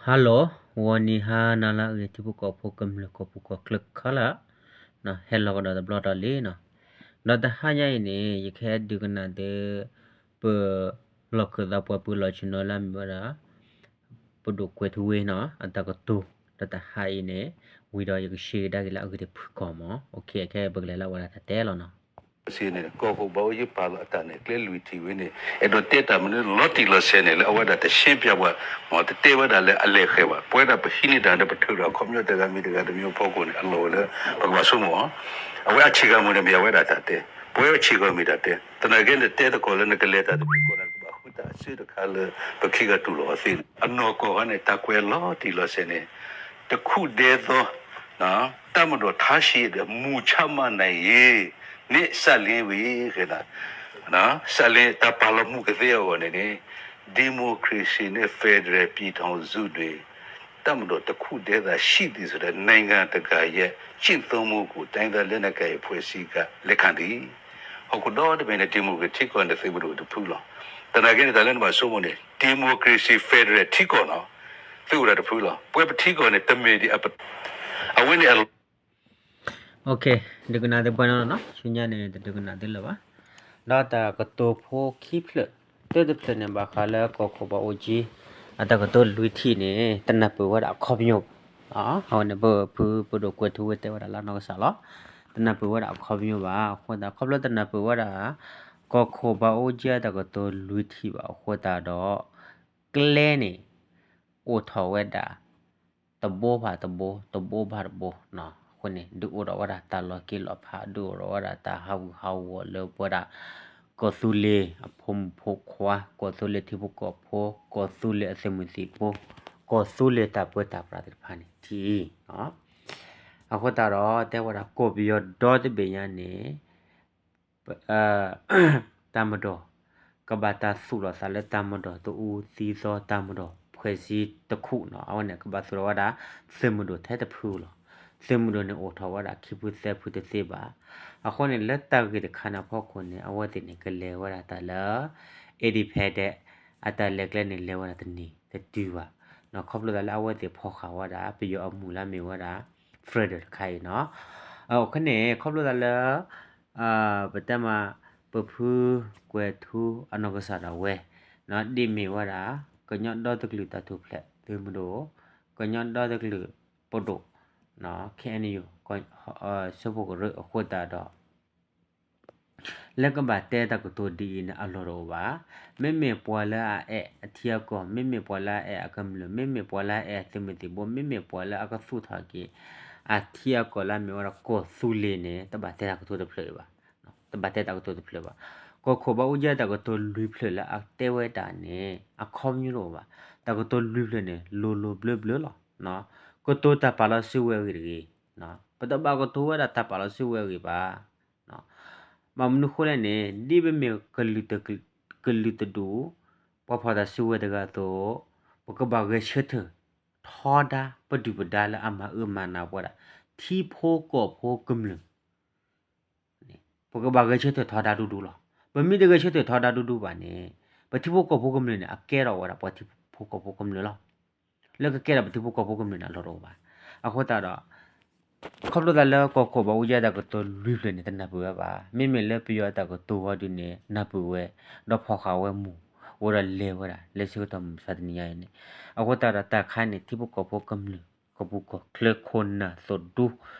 Hello, ဂီၤနံၤဟါနၤလၢအဂ့ၤ ထံဖိကီၢ်ဖိကမျၢၢ်ကီၢ်ပူၤကီၢ်ချၢခဲလၢာ်, ဟဲလီၤကဒီးတဘျီဒီးလံနီၤ. ဒီးတဟါညါအံၤန့ၣ် ယကဟဲဒုးကနၣ်သု ပလီၢ်ခၢၣ်သးပှၢ်ပူၤလီၤဆ့ၣ်နီၤလၢအမ့ၢ်ဝဲဒၣ် ပဒိၣ်ကွဲၤထူဝ့နီၤ အတၢ်ကတိၤ, ဒီးတဟါအံၤန့ၣ် ဝံၤဒီးယကရှဲကဒါက့ၤလၢအဂ့ၢ်တဖုကီၢ်မး, ခဲခဲပကလဲၤလၢအဝဲဒၣ်တၢ်တဲလီၤနီၤ. စ့န့ၣ် ကီၢ်ခိၣ်ဘၣ်အိၣ်ယပာ်လီၤအတၢ်နဲၣ်ကျဲလွံၢ်ထံၣ်ဝဲန့ၣ် အဲၣ်ဒိးတဲတၢ်မနုၤလီၤတံၢ်လီၤဆဲးန့ၣ် လၢအဝဲဒၣ်တရှဲပၠးပှၤ, မ့ၢ်တတဲဝဲဒၣ်လၢအလဲၤဃဲၤဘၣ်, ပဝဲဒၣ်ပဟံးန့ၢ်တၢ်ဒီးပထုးဒီးအခီပညီတဂၤမ့ၢ်တဂၤတမံၤအဖီခိၣ်န့ၣ် အလီၢ်ဝဲလၢ ပကဘၣ်ဆိကမိၣ်အီၤ, အဝဲအဆ့ၣ်ကၤမုၢ်န့ၣ်မ့ၢ်အဝဲဒၣ်တၢ်တဲ, ပဝဲအဆ့ၣ်ကၤမုၢ်တၢ်တဲ, သနာ်က့န့ၣ် တဲသကိးလၢနကလဲၤတၢ်တမံၤဃီန့ၣ် ကဘၣ်ဃုတၢ်အဆၢတခါလၢ ပခံဂၤတူၢ်လိာ်အီၤသ့န့ၣ် အနီၢ်ကီၢ်ခါန့ၣ် တၢ်ကွဲးလီၤတံၢ်လီၤဆဲးန့ၣ် တခူၣ်ဒဲသီ တပ်မတော်ထားရှိတဲ့ မူချမှတ်နိုင်ရေး နဲ့ စပ်လျဉ်းပြီး စပ်လျဉ်း တၢ်ပာ်လီၤမူကသ့အဂီၢ်န့ၣ်န့ၣ် ဒီမိုကရေစီနဲ့ ဖက်ဒရယ်ပြည်ထောင်စုတွင် တပ်မတော်တစ်ခုတည်းသာရှိသည်ဆိုတဲ့ နိုင်ငံတကာရဲ့ကျင့်သုံးမှုကို တိုင်းရင်းသားလက်နက်ကိုင်အဖွဲ့အစည်းက လက်ခံသည်. ဟီၣ်ခိၣ်ဒီတဘ့ၣ်န့ၣ် democratic ကီၢ်န့ၣ် သုးမုၢ်ဒိၣ်ကထံကီၢ်န့ၣ် သုးမုၢ်ဒိၣ်တဖုလီၤ. သနာ်က့န့ၣ် တၢ်လၢနဘၣ်ဆိကမိၣ်န့ၣ် democracy federal ထံကီၢ်နီၤ သုးအိၣ်ဒၣ်တဖုလီၤ. ပဝဲပထံကီၢ်န့ၣ် တမ့ၢ်ဒံး အဝဲန့ၣ်အ ဒုးကနၣ်သုပှဲၤနီၤနီၤ, ဆူညါန့ၣ် တဒုးကနၣ်သုလၢၤဘၣ်. ဒီးတၢ်ကတိၤဖိခံဖျၢၣ်, တၢတဖျၢၣ်န့ၣ် ဘၣ်ဃးလၢကီၢ်ခိၣ်ဘၣ်အိၣ်ကၠံ အတၢ်ကတိၤလွံၢ်ထံၣ်န့ၣ် တနၢ်ပၢၢ်ဝဲဒၣ်အခီပညီဘၣ်. အဝဲန့ၣ် ပဖုပဒိၣ်ကွဲၤထူဝ့တဲဝဲဒၣ်လၢနီၢ်ကစၢ်လီၤ. တနၢ်ပၢၢ်ဝဲဒၣ်အခီပညီဘၣ်. အဃိသတး ခီဖျိတနၢ်ပၢၢ်ဝဲဒၣ် ကီၢ်ခိၣ်ဘၣ်အိၣ်ကၠံအတၢ်ကတိၤလွံၢ်ထံၣ်ဘၣ်အဃိသတးဒီး ကျဲန့ၣ် အိၣ်ထီၣ်ဝဲဒၣ် တဘိဘၣ်တဘိ, တဘိဘၣ်တဘိနီၤ. အဃိန့ၣ် ဒုးအိၣ်ထီၣ်ဝဲဒၣ်တၢ်လီၤက့ၤလီၤဖး, ဒုးအိၣ်ထီၣ်ဝဲဒၣ်တၢ်ဟးဂူာ်ဟးဂီၤလၢပဝဲဒၣ် ကီၢ်သူလ့ၤအဖိမုၣ်ဖိခွါ, ကီၢ်သူလ့ၤထံဖိကီၢ်ဖိ, ကီၢ်သူလ့ၤအသုးမုၢ်သံၣ်ဘိ, ကီၢ်သူလ့ၤတၢ်ပၢတၢ်ပြးသ့ၣ်တဖၣ်န့ၣ် ထံၣ်အံၤနီၤ. အဃိသတးဒီး တဲဝဲဒၣ်ကီၢ်ပယီၤဒီတဘ့ၣ်ညါန့ၣ် တၢ်မၤဒီး ကဘၣ်တၢ်သူၣ်လီၤသးလၢတၢ်မၤဒီးတအူသံသီ တၢ်မၤဒီးဖှဲးစံတခူၣ်နီၤ. အဝဲန့ၣ် ကဘၣ်သူၣ်လီၤဝဲဒၣ် သုးမုၢ်ဒိၣ်ထဲတဖုလီၤ. သုးမုၢ်ဒိၣ်န့ၣ် အိၣ်ထီၣ်ဝဲဒၣ်ခံဖုသၢဖုတသ့ဘၣ်. အဃိန့ၣ် လၢတၢ်ဂ့ၢ်တခါန့ၣ်အဖီခိၣ်န့ၣ် အဝဲသ့ၣ်န့ၣ် ကလဲၤဝဲဒၣ်တၢ်လၢ independent အတၢ်လဲၤကျဲန့ၣ် လဲၤဝဲဒၣ်တန့ၢ်တတုၤဘၣ်. ခီဖျိသးလၢအဝဲသ့ၣ်ဖီၣ်ဃာ်ဝဲဒၣ် ပယီၤအမူၢ်လၢအမ့ၢ်ဝဲဒၣ် federal တခါအံၤနီၤ. အခဲန့ၣ် ခီဖျိသးလၢ ပတဲမး ပဖုကွဲၤထူအနီၢ်ကစၢ်ဒၣ်ဝဲ ဒ်မ့ၢ်ဝဲဒၣ် ကညီဒီတကလုာ်တၢ်ထူၣ်ဖျဲးသုးမုၢ်ဒိၣ်, ကညီဒီတကလုာ်ပဒိၣ် ခ့ၣ်အဲၣ်ယူၣ် ဆၢဖိကရၢအဃိသတးဒီး လၢကဘၣ်တဲတၢ်ကတိၤဒ်အံၤန့ၣ် အလီၢ်တအိၣ်ဘၣ်. မ့မ့ၢ်ပှၤလၢအအဲၣ်အထံအကီၢ်, မ့မ့ၢ်ပှၤလၢအအဲၣ်အကမျၢၢ်, မ့မ့ၢ်ပှၤလၢအအဲၣ်အသုးမုၢ်သံၣ်ဘိ, မ့မ့ၢ်ပှၤလၢအကသူၣ်ထီၣ်က့ၤ အထံအကီၢ်လၢအမ့ၢ်ဝဲဒၣ်ကီၢ်သူလ့ၤန့ၣ် တဘၣ်တဲတၢ်ကတိၤတဖျၢၣ်ဘၣ်. တဘၣ်တဲတၢ်ကတိၤတဖျၢၣ်ဘၣ်. ကီၢ်ခိၣ်ဘၣ်အိၣ်ကၠံတၢ်ကတိၤလွံၢ်ဖျၢၣ်လၢအတဲဝဲဒၣ်န့ၣ် အခီပညီတအိၣ်ဘၣ်. တၢ်ကတိၤလွံၢ်ဖျၢၣ်န့ၣ် လိၤလိၤဘျၢဘျၢလီၤ. ကတိၤတၢ်ပာ်လီၤစုဝဲအဂ့ၢ်တဂ့ၤ, ပတဘၣ်ကတိၤဝဲဒၣ်တၢ်ပာ်လီၤစုဝဲအဂ့ၢ်ဘၣ်. ဘၣ်မနုၤဃိလဲၣ်န့ၣ် ဒ်ပမ့ၢ်ကလုာ်တဒူၣ် ပှၤဖီၣ်တၢ်စုဝဲတဂၤအသိး ပကဘၣ်ဂဲၤဆၢထၢၣ်ထီဒါပဒုၣ်ပဒါလၢအမၤအၢမၤနးပဝဲဒၣ် ထံဖိကီၢ်ဖိကမျၢၢ် ပကဘၣ်ဂဲၤဆၢထၢၣ်ထီဒါဒူဒူလီၤ. ပမ့ၢ်တဂဲၤဆၢထၢၣ်ထီဒါဒူဒူဘၣ်န့ၣ် ပထံဖိကီၢ်ဖိကမျၢၢ်န့ၣ် အကဲထီၣ်ဝဲဒၣ်ပှၤထံဖိကီၢ်ဖိကမျၢၢ်လီၤ. လၢကကဲထီၣ်ပထံဖိကီၢ်ဖိကမျၢၢ်န့ၣ် အလီၢ်တအိၣ်ဘၣ်. အဃိသတးဒီး ခီဖျိသးလၢကီၢ်ခိၣ်ဘၣ်အိၣ်ကၠံတၢ်ကတိၤလွံၢ်ဖျၢၣ်န့ၣ် တနၢ်ပၢၢ်ဝဲဘၣ်. မ့မ့ၢ်လၢပယီၤအတၢ်ကတိၤဝဲဒုန့ၣ် နၢ်ပၢၢ်ဝဲ, ဒီးဖီၣ်ဃာ်ဝဲမူၢ် ဝဲဒီးလဲၤဝဲဒၣ် လၢဆၢကတီၢ်မုၢ်မဆါတနံၤညါအံၤန့ၣ်. အဃိသတးဒီးတၢ်ခါန့ၣ် ထံဖိကီၢ်ဖိကမျၢၢ် ကပူၤကီၢ်ချၢခိၣ်နၢ်သိးဒူ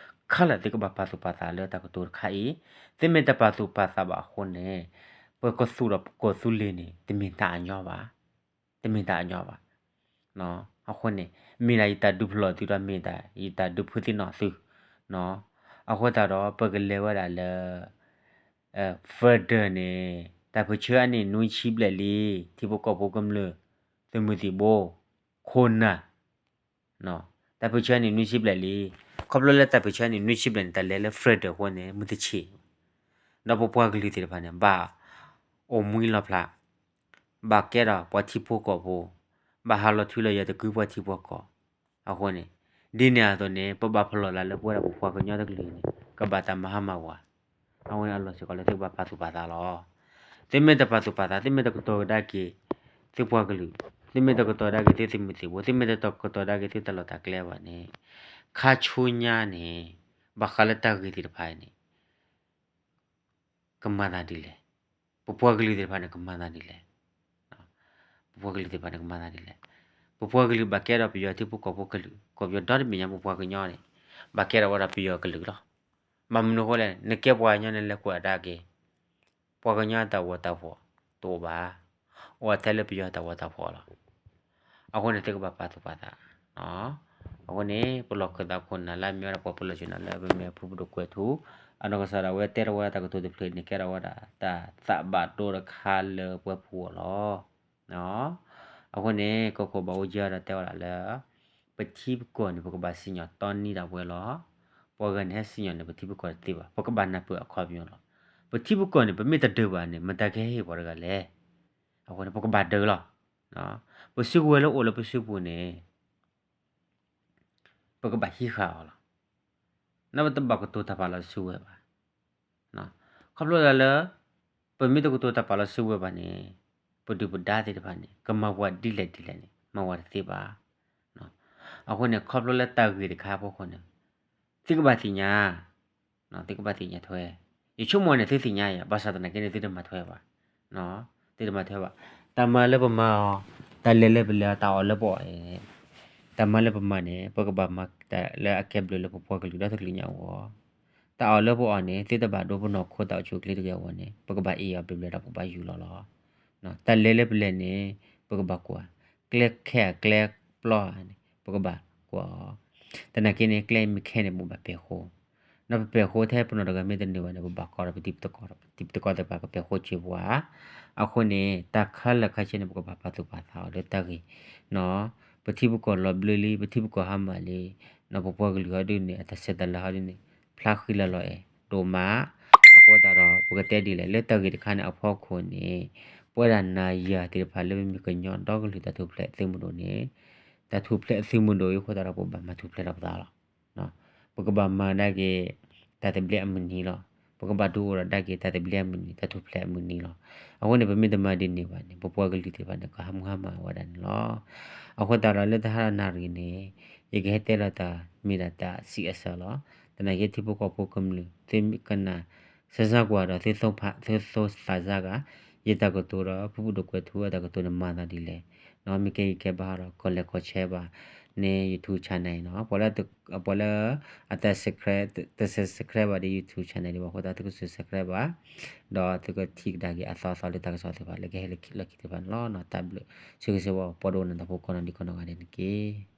ခဲလၢာ်သုကဘၣ်ပာ်သူၣ်ပာ်သးလၢတၢ်ကတိၤတခါအံၤ, သုမ့ၢ်တပာ်သူၣ်ပာ်သးဘၣ်အဃိန့ၣ် ပကသူၣ်ဒီးကီၢ်သူလ့ၤန့ၣ် တမ့ၢ်တၢ်အညီဘၣ်. တမ့ၢ်တၢ်အညီဘၣ်. အဃိန့ၣ် မ့ၢ်ဒၣ်ယတၢ်ဒုးဖျိးသုဒီးမ့ၢ်ဒၣ်ယတၢ်ဒုးဖုးသ့ၣ်နီၣ်သု. အဃိသတးဒီး ပကလဲၤဝဲဒၣ်လၢ federal န့ၣ် တၢ်ပၢၢ်ဆၢအနံၣ်နွံဆံဘျဲၣ်လံ, ထံဖိကီၢ်ဖိကမျၢၢ် သုးမုၢ်သံၣ်ဘိ ခိၣ်နၢ် တၢ်ပၢၢ်ဆၢအနံၣ်နွံဆံဘျဲၣ်လံ. ခီဖျိလၢတၢ်ပၢၢ်ဆၢအနံၣ်နွံဆံဘျဲၣ်န့ၣ် တၢ်လဲၤလၢ federal အဃိန့ၣ် မုၢ်တဆ့ၣ် ဒီးပပှၤကလုာ်သ့ၣ်တဖၣ်န့ၣ် ဘၣ်အိၣ်မှံလီၤဖျး, ဘၣ်ကဲထီၣ်ပှၤထံဖိကီၢ်ဖိ, ဘၣ်ဟးလီၤထွံလီၤယၤတကုပှၤထံပှၤကီၢ်. အဃိန့ၣ် ဒ်န့ၣ်အသိးန့ၣ် ပဘၣ်ဖျိးသးလၢပဝဲဒၣ်ပပှၤကညီတကလုာ်န့ၣ် ကဘၣ်တၢ်မၤဟါမၢ်ဝၤ. အဝဲန့ၣ်အလီၢ်စ့ၢ်ကီးလၢသုကဘၣ်ပာ်သူၣ်ပာ်သးလီၤ. သုမ့ၢ်တပာ်သူၣ်ပာ်သး သုမ့ၢ်တကတိၤကဒါက့ၤ သုပှၤကလုာ် သုမ့ၢ်တကတီၤဒၣ်က့ၤသုသုးမုၢ်သံၣ်ဘိ, သုမ့ၢ်တကတီၤဒၣ်က့ၤသုတၢ်လီၢ်တၢ်ကျဲဘၣ်န့ၣ်, ခါဆူညါန့ၣ် ဘၣ်ဃးလၢတၢ်ဂ့ၢ်သ့ၣ်တဖၣ်န့ၣ် ကမၤသးဒ်လဲၣ်. ပပှၤကလုာ်သ့ၣ်တဖၣ်န့ၣ် ကမၤသးဒ်လဲၣ်. ပပှၤကလုာ်သ့ၣ်တဖၣ်န့ၣ် ကမၤသးဒ်လဲၣ်. ပပှၤကလုာ်ဘၣ်ကဲဒီးပယီၤထံဖိကီၢ်ဖိကလုာ်, ကီၢ်ပယီၤဒီတဘ့ၣ်ညါ ပပှၤကညီန့ၣ် ဘၣ်ကဲထီၣ်ဝဲဒၣ်ပယီၤကလုာ်လီၤ. ဘၣ်မနုၤအဃိလဲၣ်, နကဲပှၤကညီန့ၣ် လဲၤကွၢ်ဒၣ်က့ၤ ပှၤကညီအတၢ်ဂီၤတၢ်ဖှီၣ်တအိၣ်ဘၣ်, အိၣ်ထဲလၢပယီၤတၢ်ဂီၤတၢ်ဖှီၣ်လီၤ. အဃိန့ၣ် သုကဘၣ်ပာ်သူၣ်ပာ်သး. အဃိန့ၣ် ပလီၢ်ခၢၣ်သးခိၣ်နၢ်လၢအမ့ၢ်ဝဲဒၣ်ပှၤပလီၢ်ဆ့ၣ်နီၤလၢပမ့ၢ်ဖုပဒိၣ်ကွဲၤထူ, အနီၢ်ကစၢ်ဒၣ်ဝဲတဲထီၣ်ဝဲဒၣ်တၢ်ကတိၤတဖျၢၣ်န့ၣ် ကဲထီၣ်ဝဲဒၣ်တၢ်သးဘၣ်ဒိတခါလၢပှၤဖှီၣ်အဂီၢ်လီၤ. အဃိန့ၣ် ကီၢ်ခိၣ်ဘၣ်အူကၠၢဒီးတဲဝဲဒၣ်လၢ ပထံပကီၢ်န့ၣ် ပကဘၣ်စံၣ်ညီၣ်တီနံဒၣ်ဝဲလီၤ. ပှၤဂၤန့ၣ် ဟဲစံၣ်ညီၣ်န့ၣ် ပထံပကီၢ်တသ့ဘၣ်, ပကဘၣ်နၢ်ပၢၢ်အခီပညီလီၤ. ပထံပကီၢ်န့ၣ် ပမ့ၢ်တဒုးဘၣ်န့ၣ် မတၤကဟ့ၣ်ပှၤတဂၤလဲၣ်. အဃိန့ၣ် ပကဘၣ်ဒုးလီၤ. ပစုကဝဲၤလၢအိၣ်လၢပစုပူၤန့ၣ် ပကဘၣ်ဟံးဃာ်အီၤလီၤ. နပတဘၣ်ကတိၤတၢ်ပာ်လီၤစုကဝဲၤဘၣ်. ခီဖျိလၢ ပမ့ၢ်တကတိၤတၢ်ပာ်လီၤစုကဝဲၤဘၣ်န့ၣ် ပဒုၣ်ပဒါသ့ၣ်တဖၣ်န့ၣ် ကမၤပှၤဒ်လဲၣ်ဒ်လဲၣ်န့ၣ် မၤဝဲတသ့ဘၣ်. အဃိန့ၣ် ခီဖျိလၢတၢ်ဂ့ၢ်တခါအဖီခိၣ်န့ၣ် သုကဘၣ်သ့ၣ်ညါ သုကဘၣ်သ့ၣ်ညါထွဲ, ယဆိကမိၣ်န့ၣ် သုသ့ၣ်ညါယၤ ဘၣ်ဆၣ်သနာ်က့န့ၣ် သုတမၤထွဲဘၣ်, သုတမၤထွဲဘၣ်. တၢ်မၤလၢပမၤအီၤ တၢ်လဲၤလၢပလဲၤအီၤ တၢ်အီၣ်လၢပအီၣ်, တၢ်မၤလၢပမၤန့ၣ် ပကဘၣ်မၤတၢ်လၢအကဲဘျုးလၢပပှၤကလုာ်ဒီတကလုာ်ညါအဂီၢ်, တၢ်အီၣ်လၢပအီၣ်န့ၣ် သုတဘၣ်ဒိပနီၢ်ခိတၢ်အိၣ်ဆူၣ်အိၣ်ချ့တဂ့ၤအဂီၢ်န့ၣ် ပကဘၣ်အ့ၣ်အီၤဘျဲၣ်ဘျဲၣ်ဒီးပကဘၣ်ယူၢ်လီၤလီၤ. တၢ်လဲၤလၢပလဲၤန့ၣ် ပကဘၣ်ကွၢ်, ကျဲခဲအကျဲပျီဧါန့ၣ် ပကဘၣ်ကွၢ်အီၤ, သနာ်က့န့ၣ် ကျဲမ့ၢ်ခဲန့ၣ် ပကဘၣ်ပဲာ်ဃိ, ဒီးပပဲာ်ဃိထဲပနီၢ်တဂၤမ့ၢ်တန့ၢ်ဘၣ်န့ၣ် ပဘၣ်ကိးဒီးပတံၤပသကိး, ပတံၤပသကိးသ့ၣ်တဖၣ်ကပဲာ်ဃိစ့ၢ်ပှၤ. အဃိန့ၣ် တၢ်ခဲလၢာ်ခဲဆ့န့ၣ် ပကဘၣ်ပာ်သူၣ်ပာ်သးအီၤလၢတၢ်ဂ့ၢ် ပထံပကီၢ်လီၤဘျၢလံ, ပထံပကီၢ်ဟါမၢ်လံ, ပပှၤကလုာ်ဟီဒ်န့ၣ် အတၢ်ဆဲးတၢ်လၤဟီဒ်န့ၣ် ဖျါဃံလၤလီၤအဲၣ်ဒိၣ်မး. အဃိသတးဒီး ပကတဲဒ်လဲၣ် လၢတၢ်ဂ့ၢ်တခါန့ၣ်အဖီခိၣ်န့ၣ် ပဝဲဒၣ်နၤယၤသ့ၣ်တဖၣ်လၢပမ့ၢ်ကညီဒီကလုာ်တၢ်ထူၣ်ဖျဲးသုးမုၢ်ဒိၣ်န့ၣ် တၢ်ထူၣ်ဖျဲးသုးမုၢ်ဒိၣ်အဃိသတးဒီး ပဘၣ်မၤထူၣ်ဖျဲးထီၣ်ပသးလီၤ. ပကဘၣ်မၤဒၣ်က့ၤ တၢ်သဘျ့အမုၢ်နံၤလီၤ. ပကဘၣ်ဒုးအိၣ်ထီၣ်ဒၣ်က့ၤ တၢ်သဘျ့အမုၢ်နံၤ, တၢ်ထူၣ်ဖျဲးအမုၢ်နံၤလီၤ. အဃိန့ၣ် ပမ့ၢ်တမၤဒ်န့ၣ်ဘၣ်န့ၣ် ပပှၤကလုာ်သ့ၣ်တဖၣ်န့ၣ် ကဟးမုၢ်ဟါမၢ်ဝဲဒၣ်န့ၣ်လီၤ. အဃိသတးဒီး လၢတဟါနၣ်ရံၣ်န့ၣ် ယကဟဲတဲလီၤတၢ်မ့ၢ်ဒၣ်တၢ်ဆံးအဆၢလီၤ. သနာ်က့ထံဖိကီၢ်ဖိကမျၢၢ် သုကနၣ် စၢၤစၢၤကွၢ်ဒီး သုသိသးစၢ်ဂၤ ယတၢ်ကတိၤဒီး ဖုဖုဒိၣ်ကွဲၤထူအတၢ်ကတိၤန့ၣ် မၤသးဒ်လဲၣ်. မ့ၢ်ကဲဂံၢ်ကဲဘါဒီး ကီၢ်လဲၤကီၢ်ဆဲးဘၣ်န့ၣ် YouTube channel န့ၣ်လီၤ. ပှၤလၢအတ subscribe ဘၣ်ဒီး YouTube channel ဒံးဘၣ်အဃိသတး သုက subscribe ဘၣ်, ဒီးသုကထံၣ်ကဒါက့ၤအသီအသီလၢတၢ်ကစီၣ်သ့ၣ်တဖၣ် လၢကဟဲလၢခံသ့ၣ်တဖၣ်န့ၣ်လီၤ. တၢ်ဘျုး ဆၢဂ့ၤဆၢဝါ ပှၤဒိကနၣ်တၢ်ဖိကိးနီၢ်ဒဲးကိးနီၢ်ဂၤဒဲးန့ၣ်တက့ၢ်.